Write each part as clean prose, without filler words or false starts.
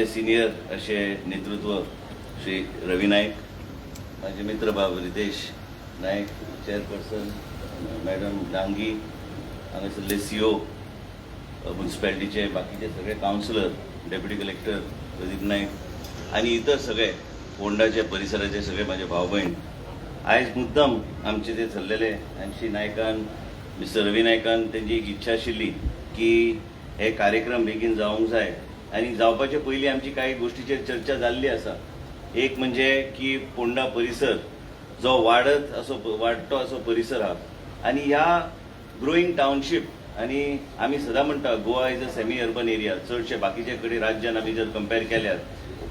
Senior अशे नेतृत्व श्री रवी नाईक, माझे मित्र बाब रितेश नाईक, चेअरपर्सन मॅडम डांगी, हांगासरले सीओ म्युन्सिपॅलिटीचे, बाकीचे सगळे councillor, deputy collector Pradeep Naik आणि इतर सगळे फोंडाचे परिसराचे सगळे माझे भाव बहीण. आयज मुद्दम आमचे ते थरलेले आनी श्री नायकान, मिस्टर रवी नायकान तेंची एक इच्छा आशिल्ली की हे कार्यक्रम बेगीन जावंक जाय आनी जावपाचे पयलीं आमची कांय गोश्टीचेर चर्चा जाल्ली आसा. एक म्हणजे की फोंडा परिसर जो वाडत असो, वाडटो असो परिसर आहा आनी ह्या ग्रोईंग टावनशीप आनी आमी सदां म्हणटा, Goa is a semi urban area. चडशे बाकीचे कडेन राज्यान आमी जर कंपेर केल्यार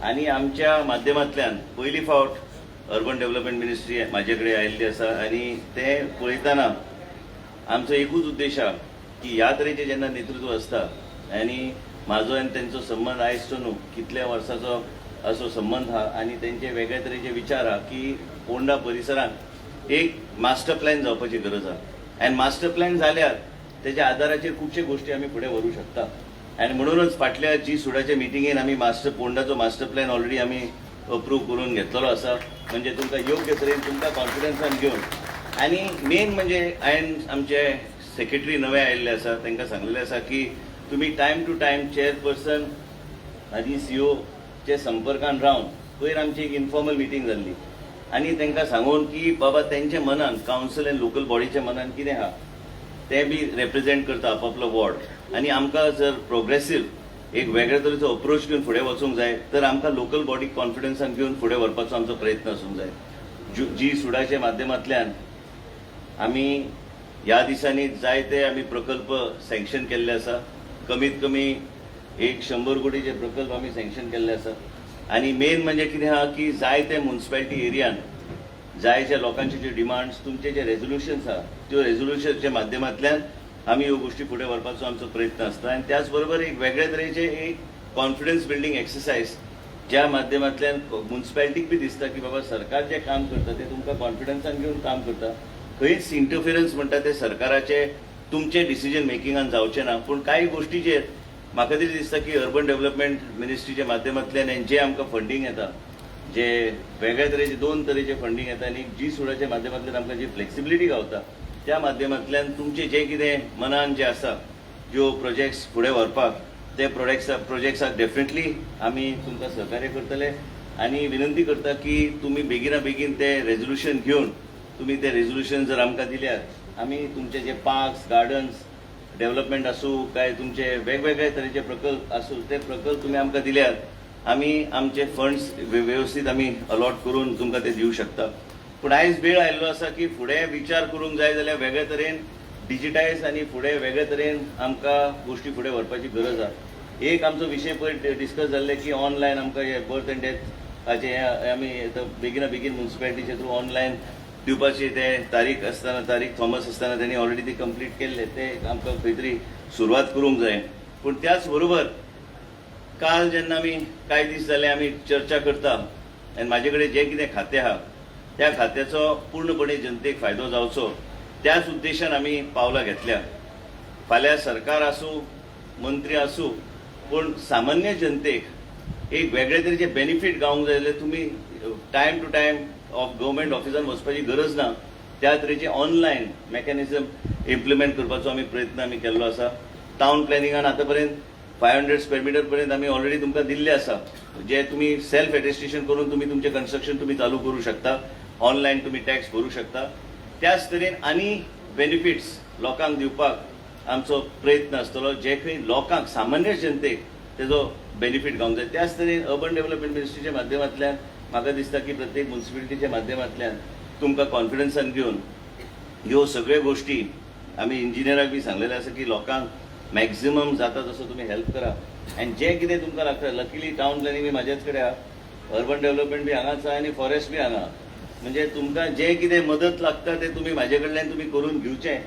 आनी आमच्या माध्यमांतल्यान पयली फावट अर्बन डेव्हलपमेंट मिनिस्ट्री म्हाजे कडेन आयिल्ली आसा आनी ते पळयतना आमचो एकूच उद्देश आहा की ह्या तरेचें जेन्ना नेतृत्व आसता आनी म्हाजो आनी तेंचो संबंद आयजचो न्हू, कितल्या वर्साचो असो संबंद आहा आनी तेंचे वेगळे तरेचे विचार आहा की फोंडा परिसरांत एक मास्टर प्लॅन जावपाची गरज आहा आनी मास्टर प्लॅन जाल्यार तेच्या आदाराचेर खुबशे गोश्टी आमी फुडें व्हरूंक शकता. आनी म्हणूनच फाटल्या जी सुडाच्या मिटिंगेन आमी मास्टर फोंडाचो मास्टर प्लॅन ऑलरेडी आमी अप्रूव करून घेतलेलो आसा. म्हणजे तुमकां योग्य तरेन, तुमकां कॉन्फिडन्सान घेवन आनी मेन म्हणजे हांवें आमचे सेक्रेटरी नवे आयिल्ले आसा, तांकां सांगलेलें आसा की तुमी टायम टू टायम चेअरपर्सन आनी सीओचे संपर्कान रावन, पयर आमची एक इन्फॉर्मल मिटींग जाल्ली आनी तांकां सांगून की बाबा, तेंच्या मनान, कावन्सील आनी लोकल बॉडीच्या मनान कितें आहा ते बी रेप्रेझेंट करता आपापलो वॉर्ड आनी आमकां जर प्रोग्रेसीव एक वेगळे तरेचो अप्रोच घेवन फुडें वचूंक जाय तर आमकां लोकल बॉडी कॉन्फिडन्सान घेवन फुडें व्हरपाचो आमचो प्रयत्न आसूंक जाय. जी सुडाच्या माध्यमांतल्यान आमी ह्या दिसांनी जायते आमी प्रकल्प सँक्शन केल्ले आसा. कमीत कमी 100 कोटीचे प्रकल्प आमी सँक्शन केल्ले आसा आनी मेन म्हणजे कितें आहा की जायते म्युन्सिपालिटी एरियान जायत्या लोकांचे जे डिमांड्स, तुमचे जे रेजोल्युशन्स आहा, त्यो रेजोल्युशनच्या माध्यमांतल्यान आमी ह्यो गोश्टी फुडें व्हरपाचो आमचो प्रयत्न आसता. आनी त्याच बरोबर एक वेगळे तरेचे एक कॉन्फिडन्स बिल्डींग एक्सरसायज, ज्या माध्यमांतल्यान म्युन्सिपालिटीक बी दिसता की बाबा, सरकार जें काम करता तें तुमकां कॉन्फिडन्सान घेवन काम करता. खंयच इंटरफिरन्स म्हणटा ते सरकाराचे तुमचे डिसिजन मेकिंगान जावचें ना. पूण कांय गोश्टीचेर म्हाका तरी दिसता की अर्बन डेव्हलपमेंट मिनिस्ट्रीच्या माध्यमांतल्यान आनी जे आमकां फंडींग येता, जे वेगळ्या तरेचे, दोन तरेचे फंडींग येता आनी जी सुडाच्या माध्यमांतल्यान आमकां जी फ्लेक्सिबिलिटी गावता, त्या माध्यमांतल्यान तुमचे जे कितें मनान जे आसा ज्यो प्रोजेक्ट्स फुडें व्हरपाक, ते प्रोजेक्ट्साक डेफिनेटली आमी तुमकां सहकार्य करतले. आनी विनंती करता की तुमी बेगिना बेगीन ते रेजोल्युशन घेवन, तुमी ते रेजोल्युशन जर आमकां दिल्यार आमी तुमचे जे पार्क्स, गार्डन्स डेव्हलपमेंट आसूं काय तुमचे वेगवेगळे तरेचे प्रकल्प आसूं, ते प्रकल्प तुमी आमकां दिल्यार आमी आमचे फंड्स व्यवस्थीत आमी अलॉट करून तुमकां ते दिवं शकता. पूण आयज वेळ आयिल्लो आसा की फुडें विचार करूंक जाय जाल्यार वेगळे तरेन डिजिटायज आनी फुडें वेगळे तरेन आमकां गोश्टी फुडें व्हरपाची गरज आहा. एक आमचो विशय पयर डिस्कस जाल्ले की ऑनलायन आमकां हे बर्थ एंड डेथ हाचे हे आमी आतां बेगिना बेगीन म्युन्सिपालिटीचे थ्रू ऑनलायन दिवपाची ते तारीख आसतना, तारीख थॉमस आसतना त्यांनी ऑलरेडी ती कंप्लीट केल्ले, ते आमकां खंय तरी सुरवात करूंक जाय. पूण त्याच बरोबर काल जेन्ना आमी, कांय दीस जाले आमी चर्चा करता आनी म्हाजे कडेन जें कितें खातें आहा, त्या खात्याचो पूर्णपणे जनतेक फायदो जावचो त्याच उद्देशान आमी पावलां घेतल्या. फाल्यां सरकार आसूं, मंत्री आसूं, पूण सामान्य जनतेक एक वेगळे तरेचे बेनिफीट गावंक जाय जाल्यार तुमी time to time of government ऑफिसान वचपाची गरज ना. त्या तरेचे ऑनलायन मेकॅनिझम इम्प्लिमेंट करपाचो आमी प्रयत्न आमी केल्लो आसा. टावन प्लॅनिंगान आतां पर्यंत 500 स्क्वेअर मिटर पर्यंत आमी ऑलरेडी तुमकां दिल्ले आसा, जे तुमी सेल्फ एटेस्टेशन करून तुमी तुमचें कन्स्ट्रक्शन तुमी चालू करूं शकता, ऑनलायन तुमी टॅक्स भरूं शकता. त्याच तरेन आनी बेनिफिट्स लोकांक दिवपाक आमचो प्रयत्न आसतलो, जे खंय लोकांक, सामान्य जनतेक तेजो बेनिफीट गावंक जाय. त्याच तरेन अर्बन डेव्हलपमेंट मिनिस्ट्रीच्या माध्यमांतल्यान म्हाका दिसता की प्रत्येक म्युन्सिपालिटीच्या माध्यमांतल्यान तुमकां कॉन्फिडन्सान घेवन ह्यो सगळ्यो गोश्टी आमी इंजिनियराक बी सांगलेलें आसा की लोकांक मॅक्झिमम जाता तसो तुमी हेल्प करा आनी जें कितें तुमकां लागता. लकीली टावन प्लॅनिंग बी म्हाज्याच कडेन आहा, अर्बन डेव्हलपमेंट बी हांगाच आहा आनी फॉरेस्ट बी हांगा. म्हणजे तुमकां जें कितें मदत लागता तें तुमी म्हाजे कडल्यान तुमी करून घेवचें.